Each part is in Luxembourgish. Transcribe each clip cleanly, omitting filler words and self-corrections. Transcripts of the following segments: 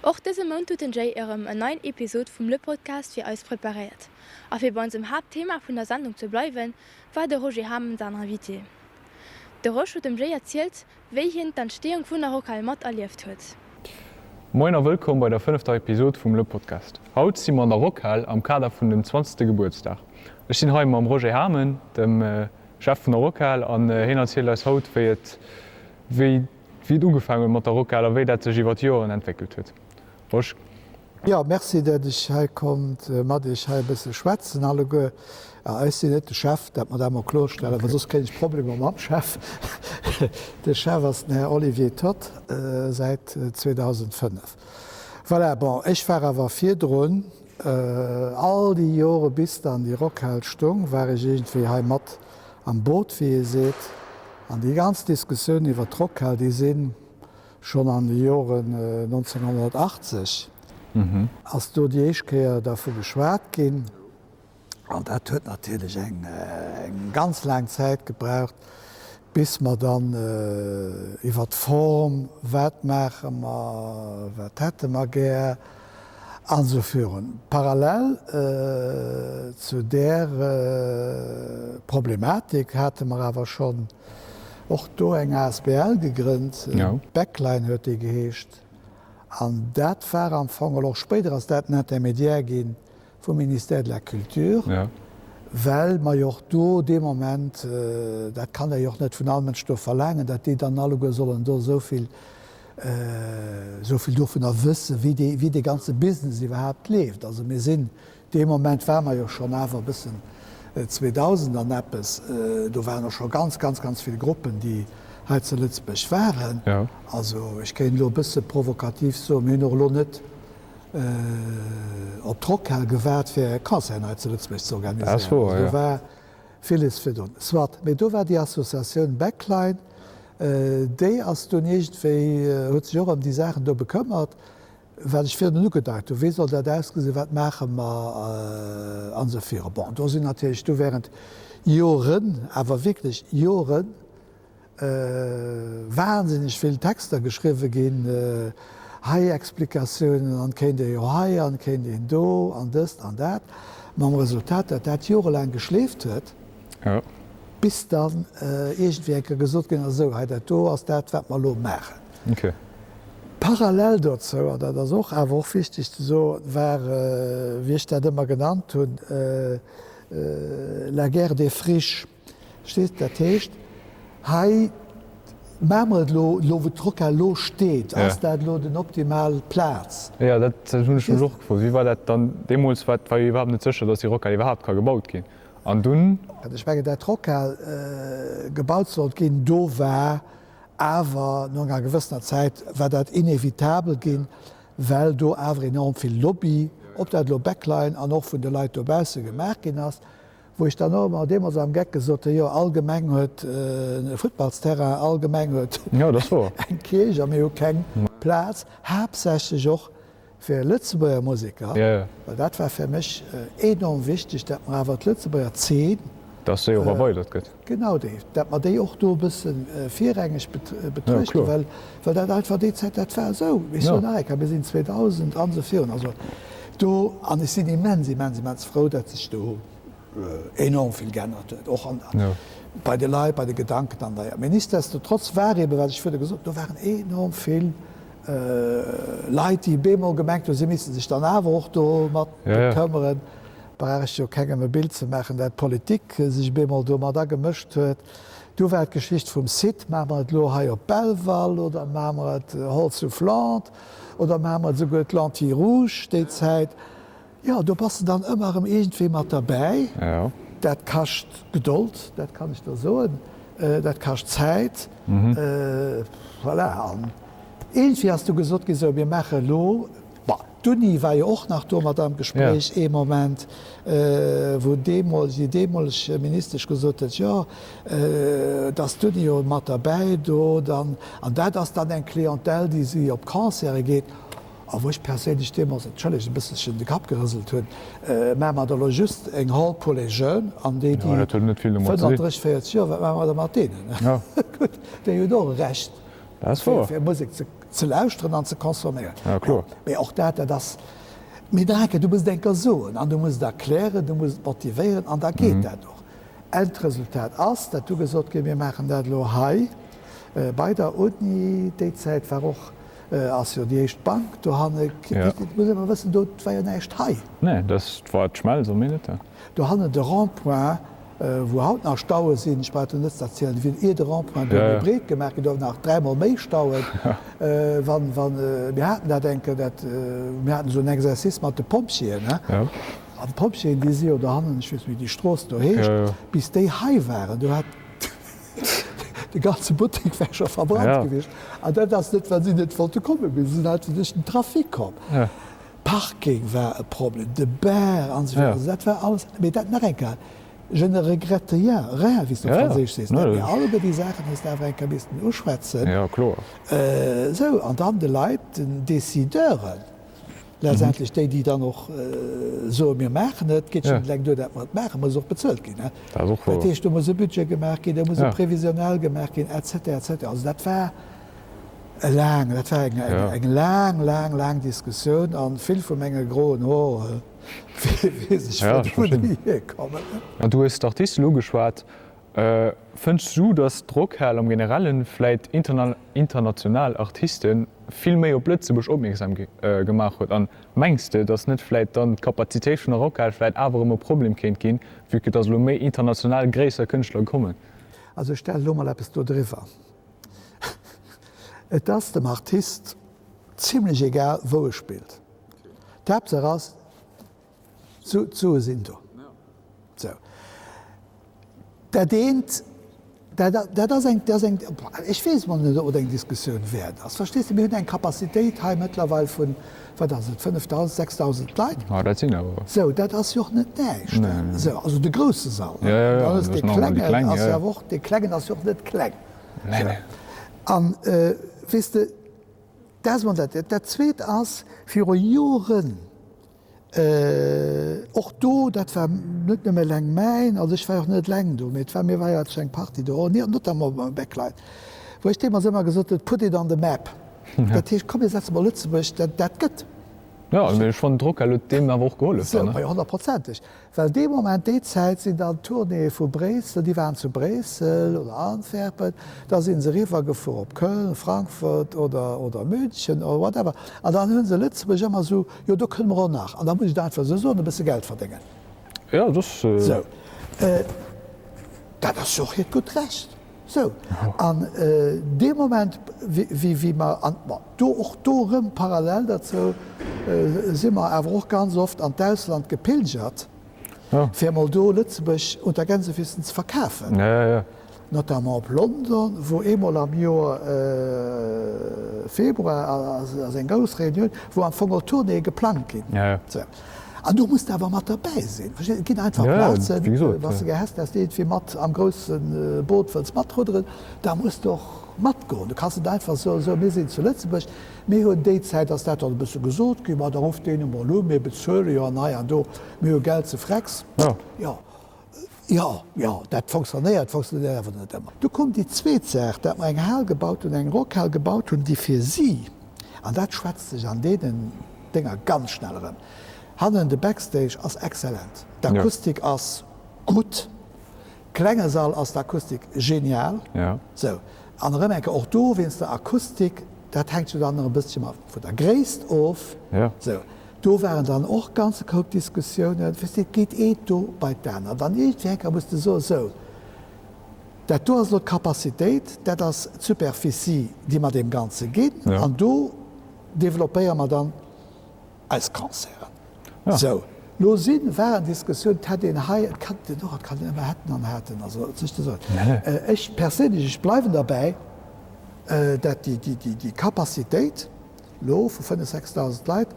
Och dëse Mount huet den Jay erëm en neien Episod vum Le Podcast fir eis preparéiert. A fir bei onsem Haaptthema vun der Sendung ze bleiwen, war de Roger Hamen säin Invité. De Rosch huet dem Jay erzielt, wéi hien d'Entsteeung vun der Rockhal mat erlieft huet. Moien a wëllkomm bei der fënnefter Episod vum Le Podcast. Haut si mer an der Rockhal am Kader vun dem zwanzegste Gebuertsdag. Ech sinn hei mam Roger Hamen, dem Chef vun der Rockhal, an hien erzielt eis haut wéi et wéi et ugefaangen huet mat der Rockhal a wéi dat sech iwwer d'Joeren entwéckelt huet. Rosch. Jo, merci dat ech hei konnt mat iech hei e bësse schwätzen alleguer. Ech sinn net de Chef, dat mer dat emol klorstellen, well soss kréien ech Problemer mam Chef. De Chef ass den Här Olivier Toth säit 2005. Voilà, bon, ech war awer virdrun, all déi Jore bis dann déi Rockhal stung, war ech iergendwéi hei mat am Boot, wéi ee seet. An déi ganz Diskussioun iwwert d'Rockhal, déi sinn, Schonn an de Joren 1980 ass do déi éischt Kéier dervu geschwat ginn. An dat huet natierlech eng ganz laang Zäit gebraucht, bis mer dann iwwer d'Form, wat maache mer, wat hätte mer gär, an esou virun. Parallel zu där Problematik hate mer awer schonn och do eng asbl gegrënnt, Backline huet déi geheescht, an dat war am Fong, och spéider ass dat en Intermédiaire gi vum Ministère de la Culture, well mer jo och do dee Moment, dat kann ee jo och net vun all Mënsch do verlaangen, datt déi dann alleguer sollen do esou vill, esou vill dovunner wëssen, wéi dee, wéi dee ganze Business iwwerhaapt leeft. Also mir sinn Dee Moment ware mer jo schonn awer e bëssen 2000 an eppes, do waren och scho ganz, ganz, ganz vill Gruppen, déi hei zu Lëtzebuerg waren. Also ech kéint elo e bësse provokativ soen, mir hunn och elo net op d'Rockhal gewaart, fir Concerten hei zu Lëtzebuerg ze organiséieren. Also do war villes virdrun. Soit, mee do war déi Associatioun Backline, déi ass dunn iergendwéi, huet sech och ëm déi Saachen do bekëmmert. Wat ech virdrun ugedeit hunn, wéi soll dat ausgesinn, wat maache mer an esou viru. Bon, do sinn natierlech du während Joren, awer wierklech Joren, wahnsinneg vill Texter geschriwwen ginn, hei Explikatiounen an et kéint ee jo hei an et kéint een do an dëst an dat, mam Resultat, datt dat jorelaang geschleeft huet, bis dann iergendwéi eng Kéier gesot ginn ass, esou, hei dat do ass dat, wat mer elo maachen. Parallel dozou, an dat ass och awer och wichteg ze soen, war, wéi ech dat ëmmer genannt hunn, la guerre des friches. Verstees? Dat heescht, hei maache mer et elo, elo wou d'Rockhal elo steet, ass dat elo den optimal Plaz? Jo, dat hunn ech mech och gefrot. Wéi war dat dann deemools? War et war jo iwwerhaapt net sécher, datt déi Rockhal iwwerhaapt ka gebaut ginn. An dunn. Ech mengen, dat d'Rockhal gebaut sollt ginn, do war Awer no enger gewëssener Zäit war dat inevitabel ginn, well do awer enorm vill Lobby, ob dat elo Backline an och vun de Leit dobausse gemaach ginn ass, wou ech dann och ëmmer deemools am Geck gesot hunn, jo all Gemeng huet e Futtballsterrain, all Gemeng huet eng Kierch a mir hu keng Plaz, haaptsächlech och Fir Lëtzebuerger Museker, well dat war fir mech enorm wichteg, dat mer awer d'Lëtzebuerger Zeen, Dass déi och erweidert gëtt. Genau déi, dat mer déi och do e bësse virrangeg betruechten, well well dat einfach déi Zäit, dat war esou. Ech soen nach eng Kéier, mir sinn 2000 an esou virun, also do, an ech sinn immens, immens, immens frou, dat sech do enorm vill geännert huet, och an bei de Leit, bei de Gedanken an der. Mee nichtsdestotrotz war eeben, wat ech virdu gesot hunn, do waren enorm vill Leit, déi bemol gemengt hunn, si misste sech dann awer och domat bekëmmeren. Brauch ech jo kengem e Bild ze maachen, dat d'Politik sech bemol domat agemëscht huet. Du war d'Geschicht vum Site, maache mer et elo hei op Belval oder maache mer et Hall Soufflante oder maache mer et esouguer d'Lentille Rouge déi Zäit. Jo, do bass de dann ëmmer erëm iergendwéi mat derbäi. Dat kascht Gedold, dat kann ech der soen. Dat kascht Zäit. Voilà. An iergendwéi ass du gesot ginn, sou, mir maache elo, bon, d'Uni war jo och nach do mat am Gespréich ee Moment, wou deemools déi deemoleg Ministesch gesot huet, jo, et ass d'Uni jo mat derbäi do dann. An dat ass dann eng Clientèle, déi si op Concerte geet. A wou ech perséinlech deemools, entschëllegt, e bësselchen de Kapp gerëselt hunn, Maache mer da lo just eng Hall pour les jeunes an déi, déi 35, 40 Joer, wat maache mer da mat deenen? Gutt, déi hunn och e Recht, fir Musek ze. ze lauschteren an ze consomméieren. Ja, kloer. Mee och dat, dat ass, mee nach eng Kéier, du muss et eng Kéier soen an du muss et erklären, du muss et motivéieren an da geet dat och. Endresultat ass, dat du gesot ginn, mir maachen dat elo hei bei der Uni. Déi Zäit war och, ass jo déi éischt Bank dohanne, et muss ee mol wëssen, do war jo näischt hei. Nee, dat war d'Schmelz am Minette. Dohannen de Rond-point, wou haut nach Staue sinn, ech brauch do net ze erzielen, wéi ier de Rond-point do méi breet gemaach ginn, do nach dräimol méi Stauen. Wann, wann, mir haten dat eng Kéier, dat, mir haten esou en Exercice mat de Pompjeeën, hein, an d'Pompjeeën, déi si jo dohannen, ech weess net, wéi déi Strooss do heescht, bis déi hei waren, do hat de ganze Buttek war scho verbrannt gewiescht. An dat ass net, well si net wollte kommen, mee se sinn einfach duerch den Trafic komm. Parking war e Problem, de Bar an esou weider. Also dat war alles, mee dat nach eng Kéier, je ne regrette rien, rien, wéi s de op Franséisch sees, dat mee alleguer déi Saachen hues de awer eng Kéier missten uschwätzen. Esou, an dann de Leit, den Décideuren, letztendlech déi, déi dann och soen, mir maachen et, geet jo net eleng duer, dat mer et maachen, muss och bezuelt ginn. Dat heescht, do muss e Budget gemaach ginn, do muss e Prévisionnel gemaach ginn, et cetera, et cetera. Also dat war. E laang, dat war eng, eng laang, laang, laang Diskussioun an vill vu menge groen Hoer weess ech wou déi hierkommen. An du hues d'Artisten ugeschwat. Fënns du, datt d'Rockhal am Generellen vläit international Artiste vill méi op Lëtzebuerg opmierksam gemaach huet? An mengs de, datt net vläit dann d'Kapazitéit vun der Rockhal vläit awer erëm e Problem kéint ginn, vue que datt elo méi international gréisser Kënschtler kommen? Also ech stellen elo mol eppes do driwwer. Et ass dem Artist zimlech egal, wou e spillt. D'Haaptsaach ass, d'Sue sinn do. Sou. Dat eent, dat, dat ass eng, dat ass eng, ech weess emol net, ob et eng Diskussioun wäert ass. Verstees de, mir hunn eng Capacitéit hei mëttlerweil vun, wat ass et, 5.000, 6.000 Leit. Ma dat sinn awer. Sou, dat ass jo och net näischt. Sou, also de grousse Sall. Dann ass dee klengen ass jo awer och, dee klengen ass jo och net kleng. An, weess de, dat ass emol dat. Dat Zweet ass, viru Joren, och do, dat war net nëmme eleng mäin, also ech war jo och net eleng do, mee et war, mir war jo eng Partie do, notamment beim Backline, wou ech deemools ëmmer gesot hunn, put it on the map. Dat heescht, komm mir setze mol Lëtzebuerg, dat, dat gëtt. Jo, mee ech fannen d'Rockhal huet deem awer och gehollef dann, ne? Sou, honnertprozenteg. Well dee Moment, déi Zäit sinn dann d'Tournéeë vu Bréissel, déi waren zu Bréissel oder Antwerpen, da si se eriwwer gefuer op Köln, Frankfurt oder, oder München oder whatever. An dann hu se Lëtzebuerg ëmmer esou, jo do kënne mer och nach, an da muss ech et einfach esou soen, e bësse Geld verdéngen. Jo, dat ass. Sou. Dat ass jo och hiert gutt Recht. Sou, an dee Moment, wéi mer, an bon, do, och do erëm parallel derzou, si mer awer och ganz oft an d'Ausland gepilgert, fir emol do Lëtzebuerg unter Gänsefüßen ze verkafen, notamment op London, wou eemol am Joer, Februar, ass eng grouss Reunioun, wou am Fong och Tournéeë geplangt ginn. Sou. An do muss de awer mat derbäi sinn. Verstees? Et ginn einfach Plazen, wann s de gär häss, dass de iergendwéi mat am grousse Boot wëlls matrudderen, da muss de och matgoen. Du kanns net einfach soen, sou, mir sinn zu Lëtzebuerg, mir hunn déi Zäit, ass dat dann e bësse gesot ginn, ma da rufft deen emol un, mir bezuele jo an hei an do, mir hu Geld ze frecks. Jo, jo, jo, dat fonctionnéiert, fonctionnéiert awer net ëmmer. Du koum déi zweet Saach, dat mer eng Hal gebaut hunn, eng Rockhal gebaut hunn, déi fir si, an dat schwätzt sech an deenen Dénger ganz schnell erëm. Hannen de Backstage ass excellent, d'Akustik ass gutt, klenge Sall ass d'Akustik genial. Sou, an erëm eng Kéier och do wéinst der Akustik, dat hänkt jo dann nach e bësschen mat vun der Gréisst of. Sou, do waren dann och ganze Koup Diskussiounen, weess de, et geet eent do bei d'anert an iergendwéi eng Kéier muss de soen, sou, dat do ass elo d'Capacitéit, dat ass d'Superficie, déi mer deem Ganze ginn, an do developpéiere mer dann eis Concerten. Sou, lo sinn, waren Diskussioun, et hätt een hei, et kann een och, et kann een ëmmer hätten an haten, also wat soll ech do soen? Ech perséinlech, ech bleiwen derbäi, dat déi, déi, déi, déi Capacitéit lo vu 5.000, 6.000 Leit,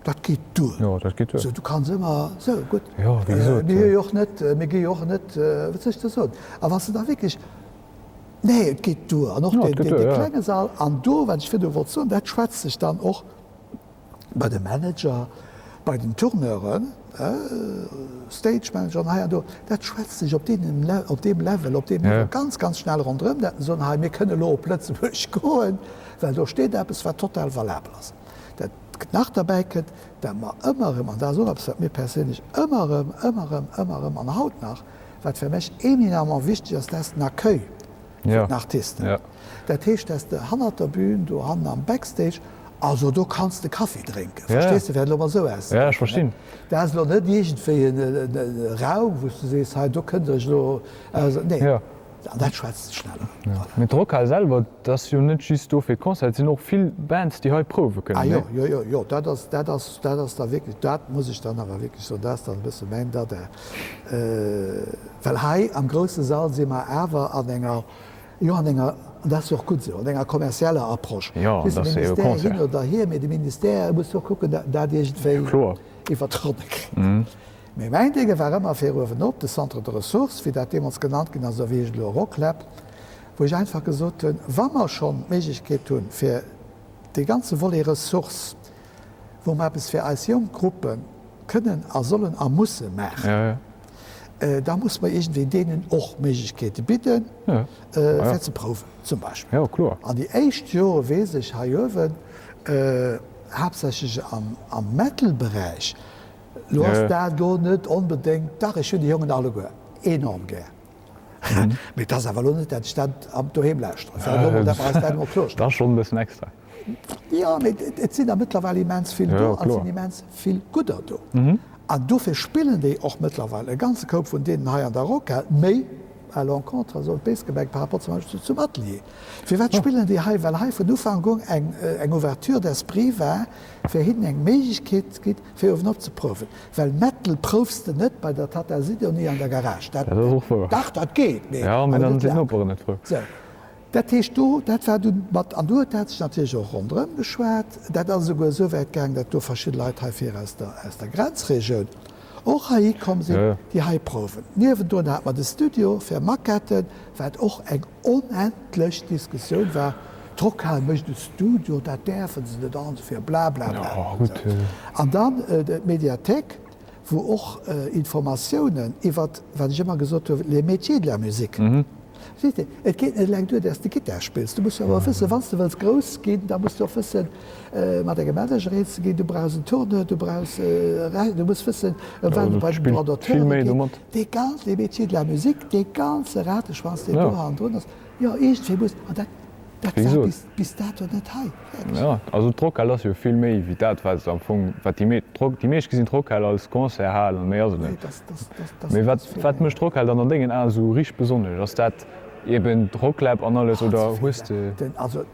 dat geet duer. Jo, dat geet duer. Sou, du kanns ëmmer, sou, gutt. Jo, wéi gesot. Mir hu jo och net, mir gi jo och net, wat soll ech do soen? A wann s de da wierklech Nee, et geet duer. An och dee klenge Sall. An do, wat ech virdu wollt soen, dat schwätzt sech dann och bei de Manager. Bei den Tourneuren, Stage Manager an hei an do, dat schwätzt sech op deem op deem Level, op deem Niveau ganz, ganz schnell ronderëm, dat se soen, hei mir kënne elo op Lëtzebuerg goen, well do steet eppes wat total valabel ass. Dat nach derbäi kënnt, dat mer ëmmer erëm, an dat ass och eppes wat mir perséinlech ëmmer erëm, ëmmer erëm, ëmmer erëm an haut nach, wat fir mech éminemment wichteg ass, dat ass den Accueil vun den Artisten. Dat heescht, dass de hannert der Bühn, do hannen am Backstage, also do kanns de Kaffi drénken, verstees de, fir et elo mol esou auszedrécken. Dat ass elo net iergendwéi e Raum, wou s du sees, hei do kënnt Der iech elo, nee, an dat schwätzt sech schnell erëm. Voilà. Mee d'Rockhal selwer, dat ass jo net just do fir d'Concerten, et sinn och vill Bands, déi hei prouwe kënnen, Ah jo, jo, jo, jo, dat ass, dat ass, dat ass da wierklech, dat muss ech dann awer wierklech soen, dat ass dann e bësse mäin Dada, well hei am grousse Sall si mer awer an enger, Jo, an enger, an dat ass jo och gutt esou, an enger kommerzieller Approche. Jo, dat ass jo e Concert. Ministère hin oder hier, mee de Ministère muss jo och kucken, datt en dat iergendwéi iwwert d'Ronne kritt. Mee mäin Dénge war ëmmer fir uewenop, de Centre de ressources, wéi dat deemools genannt ginn ass, oder wéi heescht et elo, Rocklab, wou ech einfach gesot hunn, wa mer schonn d'Méiglechkeet hunn, fir dee ganze Volet Ressources, wou mer eppes fir eis jonk Gruppe kënnen a sollen a musse maachen, da muss mer iergendwéi deenen och Méiglechkeete bidden, fir ze prouwen zum Beispill. An déi éischt Jore weess ech hei uewen, haaptsächlech am Metal-Beräich, lo ass dat elo net onbedéngt, dach ech hunn déi Jongen alleguer enorm gär, mee et ass awer elo net, dat ech dat doheem lauschteren, fir elo mol dat mer eis dat emol kloerstellen. Dat ass schonn e bëssen extra. Jo, mee et sinn der mëttlerweil immens vill do an et sinn immens vill gudder do. An dofir spillen déi och mëttlerweil, e ganze Koup vun deenen hei an der Rockhal, méi à l'encontre, also béis gemengt, par rapport zum Beispill zum Atelier. Firwat spillen déi hei? Well hei vun Ufank un eng Ouverture d'esprit war, fir hinnen eng Méiglechkeet ze ginn, fir uewenop ze prouwen. Well Metal proufs de net bei der Tatta Sidonie an der Garage. Dat, dach, dat geet, mee awer net laang. Sou. Dat heescht do, dat war dunn mat, an do huet dat sech natierlech och ronderëm geschwat. Dat ass esouguer esou wäit gaang, datt do verschidde Leit hei vir aus der, aus der Grenzregioun och heihi komm sinn, déi hei prouwen. Niewendrun hate mer de Studio fir Maquetten, wat och eng onendlech Diskussioun war, D'Rockhal mécht e Studio, dat däerfe se net an esou vir, blablabla. An dann d'Mediathék, wou och Informatiounen iwwert, wat ech ëmmer gesot hu, les métiers de la musique. Versteet Dir? Et geet net eleng duer, dass de Gittar spills. Du muss jo awer wëssen, wann s de wëlls grouss ginn, da muss de och wëssen, mat engem Manager eens ze ginn. Du brauchs en Tourneur, du brauchs, du muss wëssen, ëm wat et bei den Droits d'auteur geet. Dee ganz, les métiers de la musique, dee ganze Rateschwanz, deen do hannendrun ass, jo, iergendwéi muss, an dat, Dat war bis dato net hei. Fäerdeg. Jo, also d'Rockhal ass jo vill méi wéi dat, wat et am Fong, wat déi mee, déi meescht gesinn d'Rockhal als Concertshal an méi ass et net. Mee wat, wat mécht d'Rockhal dann an dengen Aen esou richteg besonnesch? Ass dat eben d'Rocklab an alles oder hues de. Also,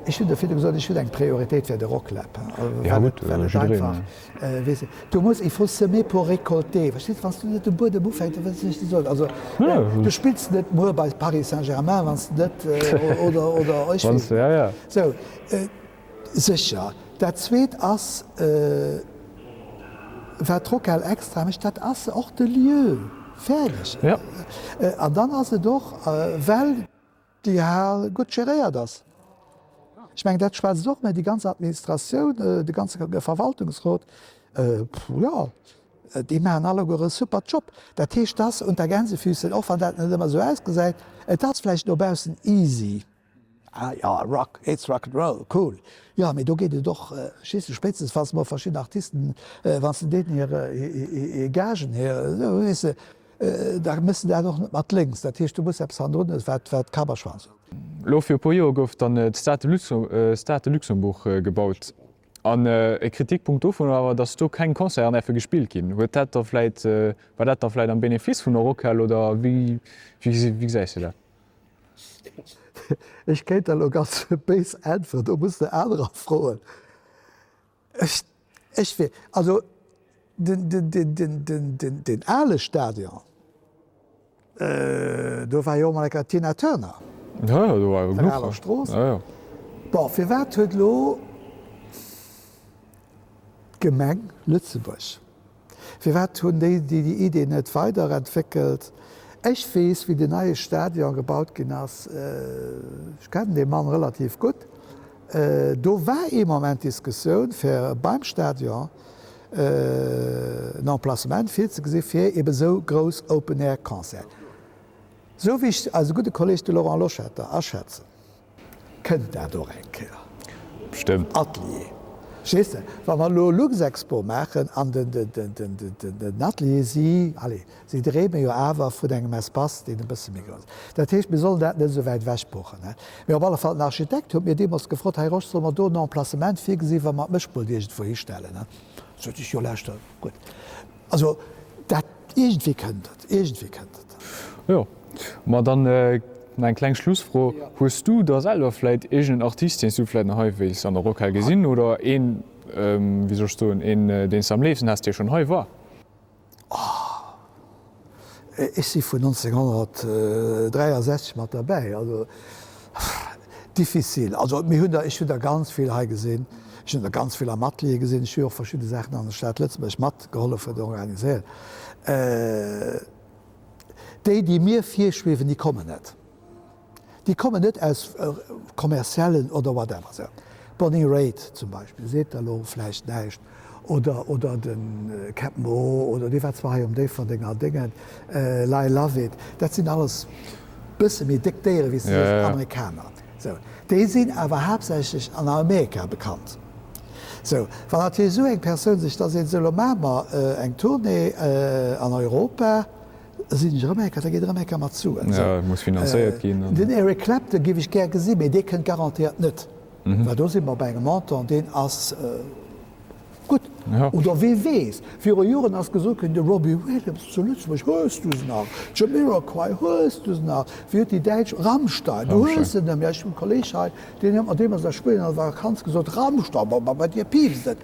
ech hunn der virdu gesot, ech hunn eng Prioritéit fir de Rocklab, well et einfach. Weess de, du muss, il faut semer pour récolter, verstees de, wann s du net um Buedem ufänks, da wëss ech net, wéi soll, also du spills net muer bei Paris Saint-Germain, wann s de net, oder, oder, ech weess net. Sou, sécher. Dat Zweet ass, wat d'Rockhal extra mécht, dat ass och de Lieu, fäerdeg. An dann ass et och, well. Déi Hal gutt geréiert ass. Ech mengen, dat schwätzt och, mä déi ganz Administratioun, de ganze Verwaltungsrot, jo, déi maachen alleguer e super Job. Dat heescht, dass unter Gänsefüßen, och wann dat net ëmmer esou ausgesäit, et ass vläicht no baussen easy, ah jo, Rock, it's rock and roll, cool, jo, mee do geet et och, verstees de, spéitstens wann s de mol verschidden Artisten, wann s de deenen hir Gagen, hir, weess de, Da méchs de dat och net mat lénks. Dat heescht, du muss eppes hannendrun hunn, wat wat Kapp a Schwanz huet. Elo viru puer Joer gouf dann d'Stade de Luxembourg gebaut. An e Kritikpunkt dovun war awer, datt do keng Concerten däerfe gespillt ginn. Huet dat da vläit, war dat da vläit am Benefice vun der Rockhal oder wéi wéi gesäis de dat? Ech kéint der elo ganz béis äntweren, do muss de anerer froen. Ech, ech wee, also den, den, den, den, den, den, den ale Stadion, do war jo och mol eng Kéier d'Tina Turner. Ja, ja, do war jo genuch. An der aler Strooss. Ja, ja. Bon, firwat huet elo d'Gemeng Lëtzebuerg, firwat hunn déi déi Idee net weiderentwéckelt? Ech weess, wéi den neie Stadion gebaut ginn ass, ech kennen dee Mann relativ gutt. Do war ee Moment d'Diskussioun, fir beim Stadion en Emplacement virzegesi fir ebe sou grouss Open-Air-Concerten. Sou wéi ech eise gudde Kolleg, de Laurent Loschetter, aschätzen, kënnt dat och eng Kéier. Bestëmmt. Atelier. Verstees de? Wa mer elo Luxexpo maachen an den Atelier, si, allez, si dreeme jo awer vun engem Espace, deen e bësse méi grouss ass. Dat heescht, mir sollen dat net esou wäit ewech buchen. Mee op alle Fall, den Architekt huet mir deemools gefrot, Här Rosch, solle mer do en Emplacement virgesi wa mer d'Mëschpult iergendwou histellen? Sot ech, Jo, lauschter, gutt. Also dat, iergendwéi kënnt et, iergendwéi kënnt et. Jo, ma dann nach eng kleng Schlussfro, Hues du da selwer vläit iergend en Artist, deen s du vläit nach hei wéilts an der Rockhal gesinn oder een, wéi soll ech soen, een, deen s de am léifsten häss, dee schonn hei war? Oh, ech si vun 1963 mat derbäi, also difficile. Also mir hunn der, ech hunn der ganz vill hei gesinn, ech hunn der ganz vill am Atelier gesinn, ech hu jo och verschidde Saachen an der Stad Lëtzebuerg matgehollef oder organiséiert. Déi, déi mir virschwiewen, déi kommen net. Déi kommen net aus kommerziellen oder whatever. Sou Bonnie Raitt zum Beispill seet der elo vläicht näischt oder oder de Keb' Mo' oder dee war zwar hei um Déifferdenger Déngen, Lyle Lovett, dat sinn alles bësse méi déck Déiere wéi s de sees, Amerikaner. Sou, déi sinn awer haaptsächlech an Amerika bekannt. Sou, wann natierlech esou eng Persoun sech da seet, sou elo maache mer eng Tournée an Europa, Da sinn ech erëm eng Kéier, da geet erëm eng Kéier mat Suen. Ja, et muss finanzéiert ginn. Den Eric Clapton géif ech gär gesinn, mee dee kënnt garantéiert net, well do si mer bei engem Montant, deen ass gutt. Oder wee weess, viru Joren ass gesot ginn, de Robbie Williams zu Lëtzebuerg, hues du se nach? Jamiroquai, hues du se nach? Wéi huet déi däitsch, Rammstein, du hues se net méi. Ech hunn e Kolleeg hei, deen huet mer deemools a Spuenien an der Vakanz gesot, Rammstein, ma bei dir piipst et.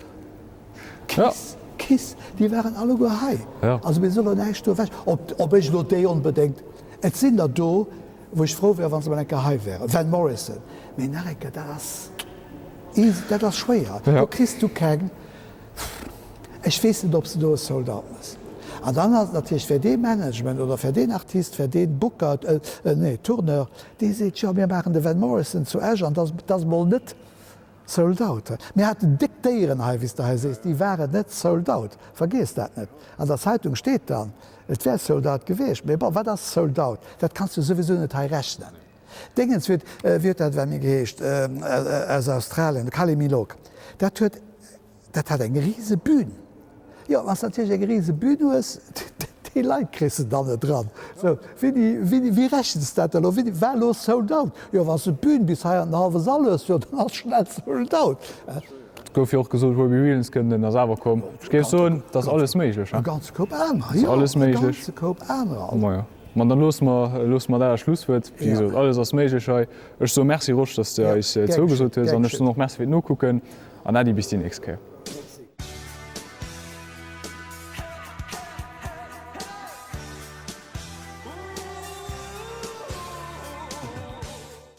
Kiss, Kiss, déi waren alleguer hei. Also mir solle näischt do ewech. Ob, ob ech elo déi onbedéngt, et sinn der do, wou ech frou wär, wa se mol eng Kéier hei wären, Van Morrison, mee nach eng Kéier, dat ass, dat ass schwéier. Do kriss du keng, ech weess net, ob s de do e Sold out mëss. An dann ass et natierlech fir dee Management oder fir deen Artist, fir dee Booker, nee, Tourneur, dee seet, jo mir maachen de Van Morrison zu Esch an dat ass mol net, Sold out. Mir haten déck Déieren hei, wéi s de hei sees, déi waren net sold out. Vergiess dat net. An der Zeitung steet dann, et wär sold out gewiescht. Mee bon, wat ass sold out? Dat kanns du souwisou net hei rechnen. Déngens, wéi huet dat ewell méi geheescht, aus Australien, de Kylie Minogue, dat huet, Dat hat eng rise Bühn. Jo, wann s de natierlech eng rise Bühn hues, déi Leit kriss de dann net dran. Sou, wéini, wéini, wéi rechens de dat da lo? Wéini war lo sold out? Jo, wann s de d'Bühn bis hei an den hallwe Sall hues, jo, dann ass schnell sold out. Et gouf jo och gesot, Robbie Williams kënnt, en ass awer komm. Ech géif soen, et ass alles méiglech, he? E ganze Koup anerer, jo, e ganze Koup anerer. Majo, ma dann loosse mer, loosse mer dat als Schlusswuert. Wéi gesot, alles ass méiglech hei. Ech soe Merci, Rosch, dass de eis zougesot hues an ech soen och Merci fir d'Nokucken. An Äddi bis déi nächst Kéier.